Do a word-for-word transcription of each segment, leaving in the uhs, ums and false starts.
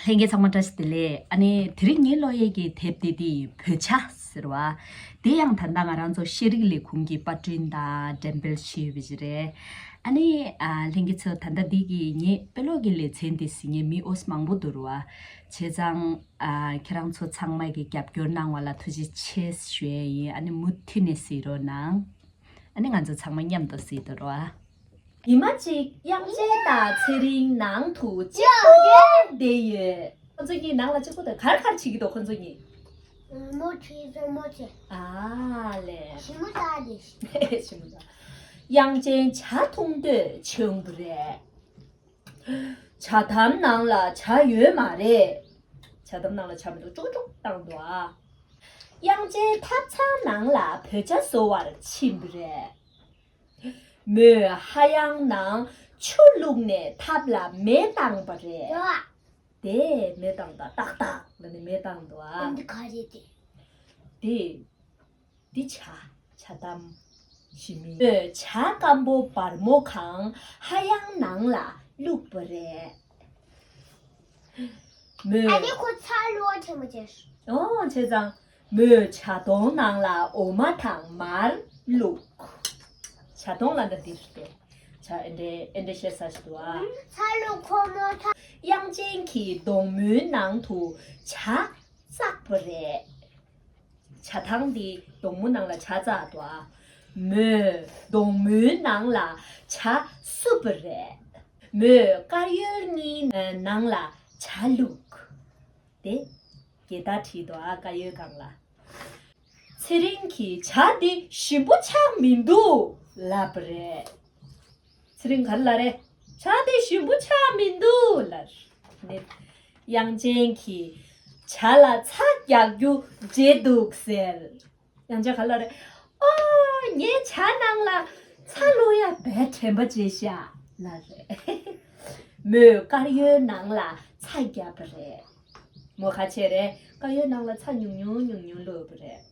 ལྷན་རྒྱས་ཚང་མ་བཀྲ་ཤིས་བདེ་ལེགས། ཨ་ནི་དེ་རིང་ངའི་ཀློག་ཡས་ཀྱི་དེབ་དེ་དེ་བོད་ཇ་ཟེར་བ། དེ་ཡང་ད་ལྟ་ང་རང་ཚོ་ཤེས་རིག་ལས་ཁུངས་ཀྱི་པར་སྐྲུན་དང་འགྲེམས་སྤེལ་ཞུས་པ་ཞིག་རེད། ཨ་ནི་ཨ་ལྷན་རྒྱས་ཚོ་ད་ལྟ་འདི་གི་ངའི་དཔེ་ཀློག་གི་ལེ་ཚན་དེ་གཟིགས་མཁན་མི་ཨོ་ཙམ་མང་པོ་འདུག་ར་བ། བྱས་ཙང་ཨ་ཁྱེད་རང་ཚོ་ཚང་མ་གི་རྒྱབ་སྐྱོར་གནང་བ་ལ་ཐུགས་རྗེ་ཆེ་ཞུ་ཡས་ཡིན། ཨ་ནི་མུ་མཐུད་ནས་གཟིགས་རོགས་གནང་། ཨ་ནི་ང་ཚོ་ཚང་མ་མཉམ་དུ་གཟིགས་དོ་ར་བ། ཉི་མ་གཅིག་དབྱངས་ཅན་དང་ཚེ་རིང་ནང་དུ་གཅིག་ཏུ་བསྡད་ཡོད། ཁོ་ཚོ་གཉིས་ནང་ལ་གཅིག་པུ་དང་གར་གར་བྱེད་ཀྱི་འདུག་ཁོ་ཚོ་གཉིས། མོ་ཆེ་བཟོ་མོ་ཆེ། ཨ་ལས། ཞི་མོ་ད་ལས། ཞི་མོ་ད། དབྱངས་ཅན་ཇ་འཐུང་འདོད་བྱུང་བ་རེད། ཇ་དམ་ནང་ལ་ཇ་ཡོད་མ་རེད། ཇ་དམ་ནང་ལ་ཇ་མི་འདུག་ཅོག་ཅོག་བཏང་འདུག་ཨ། དབྱངས་ཅན་ཐབ་ཚང་ནང་ལ་བོད་ཇ་བཟོ་བར་ཕྱིན་པ་རེད། མོས་ཧ་ཡང་ནང་ཆུ་བླུགས་ནས་ཐབ་ལ་མེ་བཏང་པ་རེད། ཡོ། དེ་མེ་བཏང་ད་ཏག་ཏག་ལ་ནི་མེ་བཏང་འདུག་ཨ། འདི་ག་རེད་དེ། དེ། འདི་ཇ། ཇ་དམ། ཞི་མི། མོས་ཇ་སྐམ་པོ་སྦར་མོ་གང་ཧ་ཡང་ནང་ལ་བླུགས་པ་རེད། མོས། ཨ་ནི་ཁོ་ཚ་ལོ་ཆེན་པོ་ཆེ། ཨོ་བྱས་ཙང་། མོས་ཇ་དོང་ནང་ལ་འོ་མ་དང་མར་བླུགས། ཇ་དོང་ལ་འདི་འདྲ་སྟེ། ཇ་ཨེ་འདྲ་ཨེ་འདྲ་བཤད་ས་ཞིག་འདུག་ཨ། ཚ་ལོ་ཁོ་མོ་ཚ། དབྱངས་ཅན་གྱིས་དོང་མོའི་ནང་དུ་ཇ་བཙགས་པ་རེད། ཇ་ཐང་འདི་དོང་མོ་ནང་ལ་ཇ་བཙགས་འདུག་ཨ། མོས་དོང་མོའི་ནང་ལ་ཇ་བསུབས་པ་རེད། མོས་དཀར་ཡོལ་གཉིས་ནང་ལ་ཇ་བླུགས། དེ། རྒྱལ་དར་བྲིས་འདུག་ཨ་དཀར་ཡོལ་སྒང་ལ། ཚེ་རིང་གིས་ཇ་འདི་ཞིམ་པོ་ཆགས་མི་འདུག་ལབ་པ་རེད། ཚེ་རིང་ག་རེ་ལབ་རེད། ཇ་འདི་ཞིམ་པོ་ཆགས་མི་འདུག་ལབ་རེད། དབྱངས་ཅན་གྱིས་ཇ་ལ་ཚྭ་རྒྱག་རྒྱུ་བརྗེད་འདུག་ཟེར། དབྱངས་ཅན་ག་རེ་ལབ་རེད། ཨོ། ངའི་ཇ་ནང་ལ་ཚྭ་བླུགས་ཡ་བས་དྲན་པ་བརྗེད་ཤག་ལབ་རེད། མོས་དཀར་ཡོལ་ནང་ལ་ཚྭ་བརྒྱབ་པ་རེད། མོ་ག་བྱས་རེད། དཀར་ཡོལ་ནང་ལ་ཚྭ་ཉུང་ཉུང་ཉུང་ཉུང་བླུགས་པ་རེད།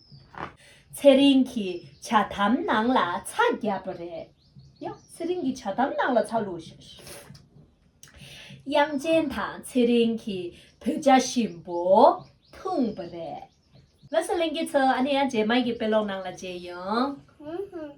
ཚེ་རིང་གིས་ཇ་དམ་ནང་ལ་ཚྭ་བརྒྱབ་པ་རེད། ཡ། ཚེ་རིང་གིས་ཇ་དམ་ནང་ལ་ཚྭ་བླུགས་ཤག་དབྱངས་ཅན་དང་ཚེ་རིང་གིས་བོད་ཇ་ཞིམ་པོ་འཐུང་པ་རེད། ལགས་སོ་ལྷན་རྒྱས་ཚོ། ཨ་ནི་ཡང་རྗེས་མའི་གི་དཔེ་ཀློག་ནང་ལ་མཇལ་ཡོང་། ཧུམ་ཧུམ།